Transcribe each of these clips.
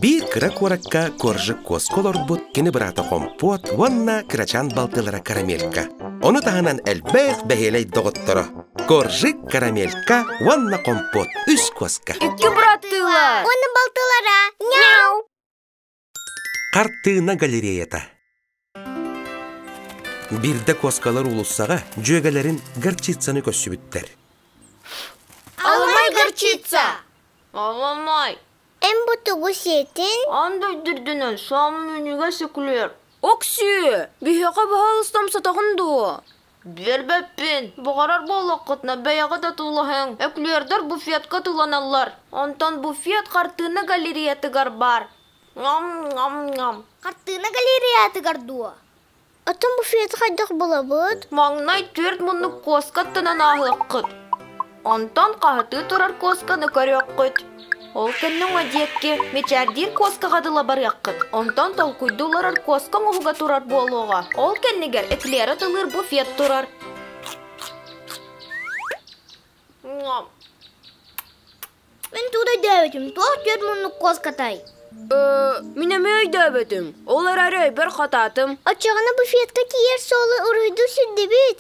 Биир кыра куоракка Коржик куоска олорбут кини быраата Хомпуот уонна кырачаан балтылара Карамелька. Ону таһынан элбэх бэһиэлэй доҕотторо Коржик, Карамелька уонна Хомпуот үс куоска. Икки быраттыылар. Уонна балтылара. Няу! Хартыына галереята. Биирдэ куоскалар уулуссаҕа дьүөгэлэрин горчицаны көрсүбүттэр. Аламай горчица! Аламай! Эн бу тугу сиэтин? Ан дойдурдунан саамын үнүгэ сөкүлүөр. Оксүү! Биһиэхэ баһаалыстам сатаҕын дуо? Биэрбэппин. Баҕарар буоллаххытына бэйэҕит атыылаһыҥ. Эклердэр буфетка атыыланаллар. Онтон буфет хартыына галереятыгар баар. Ньам-ньам-ньам. Хартыына галереятыгар дуо? Оттон буфеты хайдах булабыт? Маҥнай түөрт муннук куоска аттынан ааһыаххыт. Онтон хаһытыы турар куосканы көрүөххүт. Ол кэннэ уҥа диэки мичээрдиир куоскаҕа дылы барыаххыт. Онтон толкуйдуу олорор куоска оҥоһуга турар буолуоҕа. Ол кэннигэр эклера тылыыр буфет турар. Мин тугу өйдөөбөтүм, туох түөрт муннук куоскатай? Мин эмиэ өйдөөбөтүм. Ол эрээри өйбөр хатаатым. Оччоҕуна буфетка тиийэр суолу уруһуйдуу сирдибит.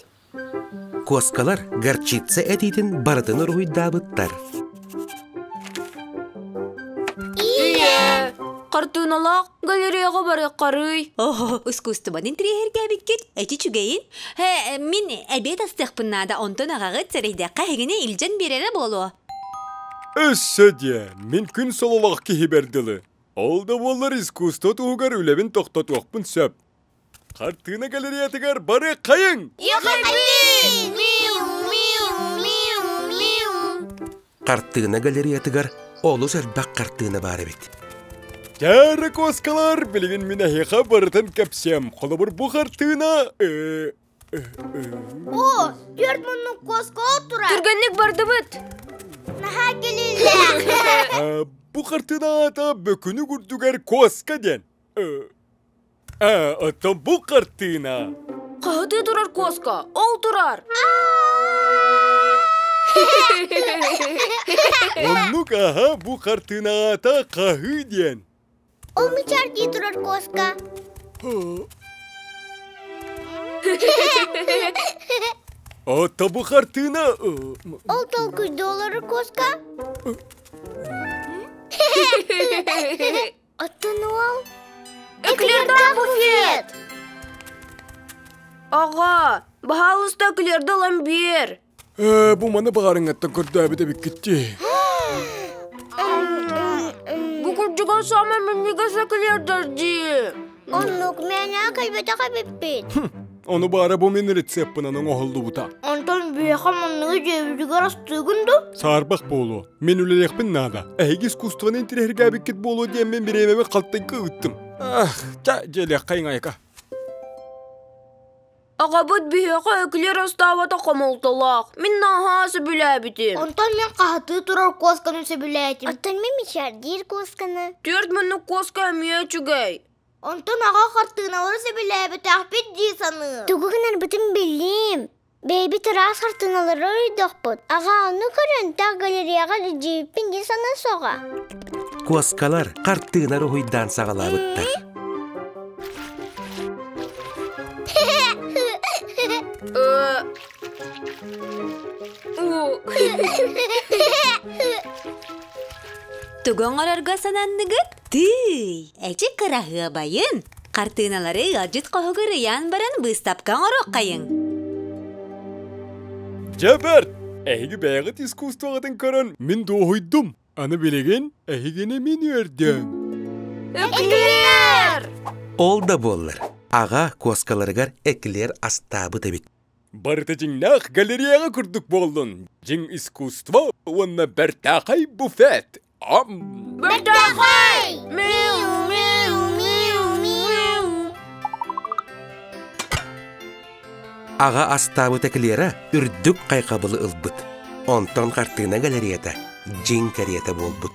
Куоскалар горчица этиитин барытын уруһуйдаабыттар. Ийэ! Хартыыналаах галереяҕа барыаххарый. Оһо, искусствоны интириэһиргээбиккит, эти үчүгэйин. Э, мин эбиэт астыахпын наада, онтон аҕаҕыт сэрэйдэххэ эһигини илдьэн биэрэрэ буолуо. Өссө диэ, мин күн сололоох киһибэр дылы. Ол да буоллар искусство туһугар үлэбин тохтотуохпун сөп. Хартыына галереятыгар бары хайыҥ! Хартыына галереятыгар олус элбэх хартыына баар эбит. Дьэ, куоскалар, билигин мин эһиэхэ барытын кэпсиэм. Холобур, бу хартыына... О, түөрт муннук куоска турар. Түргэнник бардыбыт. Наһаа кэлиллэ. Бу хартыына аата Бөкүнү курдугар куоска диэн. Оттон бу хартыына. Хаһытыы турар куоска, ол турар. Оннук аха бу хартыына аата хаһыы диэн. Ол мичээрдии турар куоска. Ото бу хартыына... Ол толкуйдуу олорор куоска. Оттон уол? Эклердаах буфет! Аҕа, баһаалыста эклерди ылан биэр. Ээ, бу маны баҕарыҥҥаттан көрдөөбүт эбиккит дии. Бу курдуган саамай минньигэс эклердэр дии. Оннук мээнэ кэлбэтэх эбиппит. Ону баара бу мин рецеппынан оҥоһуллубута. Онтон биһиэхэ манныгы дьиэбитигэр астыыгын дуу? Саарбах буолуо. Мин үлэлиэхпин наада. Эһиги искусствоны интириэһиргээбиккит буолуо диэммин бириэмэбин халтайга ыыттым. Ах, ча, дьиэлиэххэ айка. Аҕабыт биһиэхэ эклер астаабата хомолтолоох. Мин наһаа сөбүлээбитим. Онтон мин хаһытыы турар куосканы сөбүлээтим. Оттон мин мичээрдиир куосканы. Түөрт муннук куоска эмиэ үчүгэй. Онтон аҕа хартыыналары сөбүлээбэтэхпит дии саныыр. Тугу гынарбытын билиим. Бэйэбит ыраас хартыыналары өйдөхпүт. Аҕа ону көрөн таах галереяҕа илдьибиппин дии саныы суоҕа. Куоскалар хартыына уруһуйдаан саҕалаабыттар. Тугу оҥорорго сананныгыт? Тыый, эчи кыраһыабайын! Хартыыналары ыалдьыт хоһугар ыйаан баран быыстапка оҥоруоххайыҥ. Дьэ бэрт! Эһиги бэйэҕит искусствоҕытын көрөн мин дуоһуйдум. Аны билигин эһигини мин үөрдүөм. Эклер! Ол да буоллар, аҕа куоскаларыгар эклер астаабыт эбит. Барыта дьиҥнээх галереяҕа курдук буоллун. Дьиҥ искусство уонна бэртээхэй буфет. Ам! Бэртээхэй! Мяу, мяу, мяу, мяу. Аҕа астаабыт эклера үрдүк хайҕабылы ылбыт. Онтон хартыына галереята дьиҥ кэриэтэ буолбут.